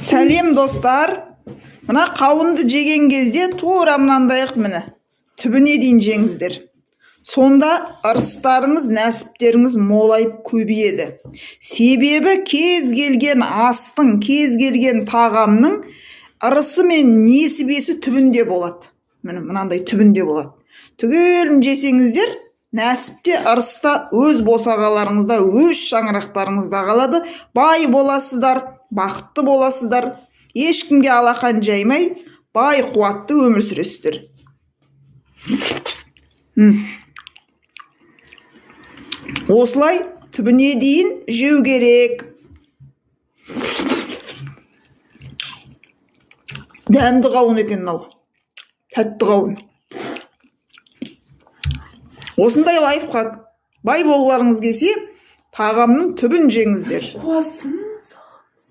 Сәлем, достар! Мына қауынды жеген кезде тура мынандай қып, міне, түбіне дейін жеңіздер. Сонда ырыстарыңыз, нәсіптеріңіз молайып көбейеді. Себебі кез келген астың, кез келген тағамның ырысы мен несібесі түбінде болады. Міне, мынандай түбінде болады. Түгелін жесеңіздер, нәсіп те, ырыс та өз босағаларыңызда, өз шаңырақтарыңызда қалады. Бай боласыздар, бақытты боласыздар, ешкімге алақан жаймай, бай қуатты өмір сүресіздер. Осылай түбіне дейін жеу керек. Дәмді қауын екен мынау, тәтті қауын. Осындай лайфхак: бай болғыларыңыз келсе, тағамның түбін жеңіздер. Қуасың.